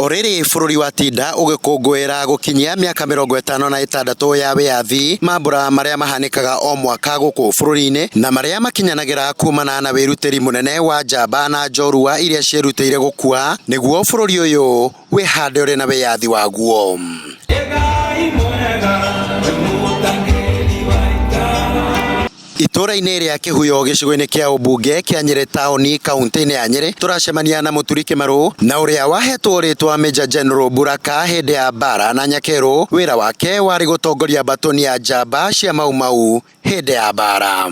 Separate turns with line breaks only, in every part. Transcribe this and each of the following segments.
Rĩrĩ bũrũri wa Tinda ũgĩkũngũĩra gũkinyia mĩaka 56 ya wĩyathi, mambura marĩa mahanĩkaga o mwaka gũkũ bũrũri-inĩ na marĩa makinyanagĩra kumana na wĩrutĩri mũnene wa njamba na njorua iria cierutĩire gũkua nĩguo bũrũri ũyũ wĩhande ũrĩ na wĩyathi waguo. Itũũra-inĩ rĩa Kĩhuyo gĩcigo-inĩ kĩa ũmbunge kĩa Nyĩrĩ taũni kaũntĩ-inĩ ya Nyĩrĩ tũracemania na Mũturi Kĩmarũ na ũrĩa wahetwo rĩtwa Major General Buraka hĩndĩ ya mbara na Nyakerũ. Wĩra wake warĩ gũtongoria mbatoni ya njamba cia Mau Mau hĩndĩ ya mbara.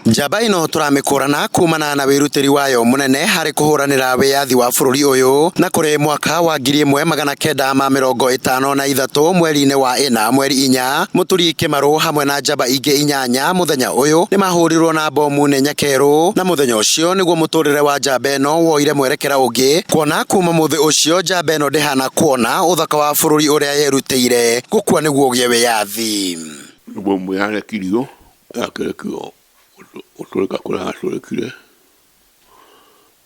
Njamba ĩno tũramĩkũrana kumana na wĩrutĩri wayo mũnene harĩ kũhũranĩra wĩyathi wa bũrũri ũyũ, na kũrĩ mwaka wa 1953 mweri-inĩ wa ĩna mweri 4, Mũturi Kĩmarũ hamwe na njamba ingĩ 8 mũthenya ũyũ nĩmahũrirwo na bomu nĩ Nyakerũ, na mũthenya ũcio nĩguo mũtũrĩre wa njamba ĩno woire mwerekera ũngĩ, kuona kuma mũthĩ ũcio njamba ĩno ndĩhana kuona ũthaka wa bũrũri ũrĩa yerutĩire gũkua nĩguo ũgĩe wĩyathi.
Bomu yarekirio yakĩrekio gũtũrĩka kũrĩa yatũrĩkire,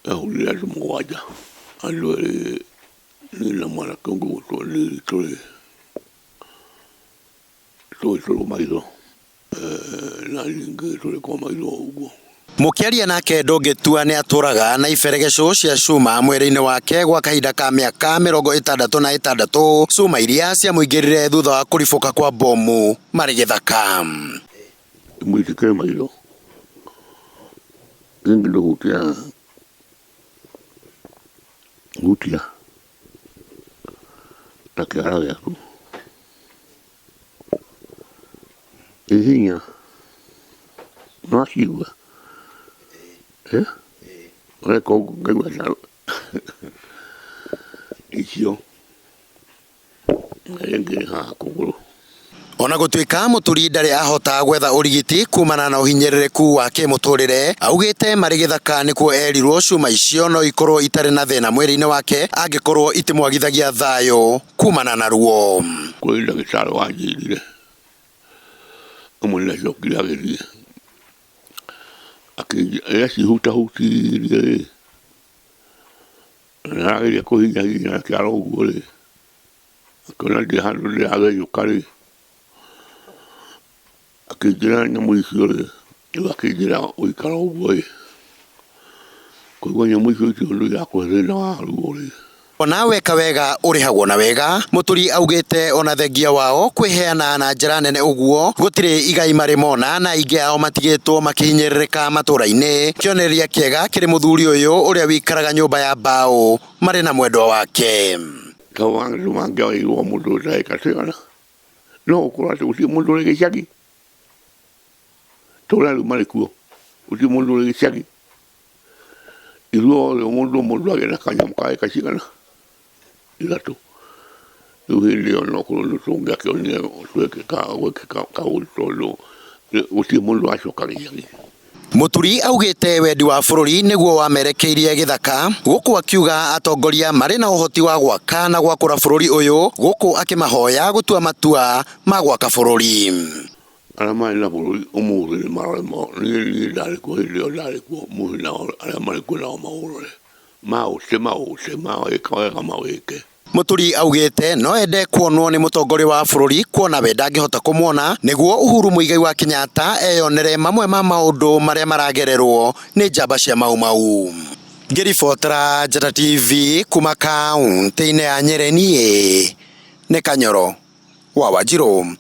yahũrire andũ 7, andũ erĩ niĩ na mwanake ũngĩ ũgwĩtwo Lili tũrĩ tũgĩtũrwo maitho na ningĩ tũrĩkwo maitho ũguo.
Mũkĩaria nake ndũngĩtua nĩ atũraga na iberegecũ cia cuma mwĩrĩ-inĩ wake gwa kahinda ka mĩaka 66, cuma iria ciamũingĩrire thutha wa kũribũka kwa bomu marĩ gĩthaka.
Mwĩtĩkĩre maitho rĩngĩ ndũhutia hutia na kĩara gĩaku ĩ hinya nĩwacigua ũreka ũguo ngaigua ta icio. Rĩngĩ haha kũgũrũ.
Ona gũtuĩka Mũturi ndarĩ ahota gwetha ũrigiti kumana na ũhinyĩrĩrĩku wa kĩmũtũrĩre, augĩte marĩ gĩthaka nĩkuo erirwo cuma icio no ikorwo itarĩ na thĩna mwĩrĩ-inĩ wake angĩkorwo itimwagithagia thayũ kumana na ruo.
Kũrĩ ndagĩtarĩ wanjĩrire ũmwe nĩ acokire agĩthiĩ akĩnjĩra acihutahutirie rĩ, na arageria kũhihinyahihinya na kĩara ũguo rĩ, akĩona ndirĩ handũ ndĩragenyũka rĩ, akĩnjĩra nyamũ icio rĩ, rĩu akĩnjĩra gũikara ũguo ĩ, kũigua nyamũ icio itirĩ ũndũ irakũhe thĩna wa ruo rĩ.
Ona weka wega ũrĩhagwo na wega, Mũturi augĩte ona thengia wao kwĩheana na njĩra nene ũguo gũtirĩ igai marĩ mona na aingĩ ao matigĩtwo makĩhinyĩrĩrĩka matũra-inĩ. Kĩonereria kĩega kĩrĩ mũthuri ũyũ ũrĩa wikaraga nyũmba ya mbaũ marĩ na mwendwa wake.
Ta andũ mangĩaigua mũndũ ndagĩka cigana, no gũkorwo atĩ gũtirĩ mũndũ ũrĩ gĩcagi, ta ũrĩa rĩu marĩ kuo, gũtirĩ mũndũ ũrĩ gĩcagi. Ithuothe mũndũ o mũndũ agĩe na kanyamũ ka ĩka cigana? 3. Rĩu hĩndĩ ĩyo no korwo nĩ tũngĩakĩonire gwĩkĩka kaũndũ tondũ gũtirĩ mũndũ wacoka gĩcagi.
Mũturi augĩte wendi wa bũrũri nĩguo wamerekeirie gĩthaka, gũkũ akiuga atongoria marĩ na ũhoti wa gwaka na gwakũra bũrũri ũyũ, gũkũ akĩmahoya gũtua matua ma gwaka bũrũri.
Arĩa marĩ na bũrũri ũmũthĩ nĩ marore niĩ niĩ ndarĩ kuo hĩndĩ ĩyo ndarĩ kuo ũmũthĩ nao arĩa marĩ kuo nao maũrore maũte maũte mawĩka wega mawĩke.
Mũturi augĩte no ende kuonwo nĩ mũtongoria wa bũrũri kuona we ndangĩhota kũmuona nĩguo Uhuru Muigai wa Kenyatta eyonere mamwe ma maũndũ marĩa maragererwo nĩ njamba cia Mau Mau. Ngĩribotera Njata TV kuma kaũntĩ-inĩ ya Nyĩrĩ, niĩ nĩ Kanyoro wa Wanjirũ.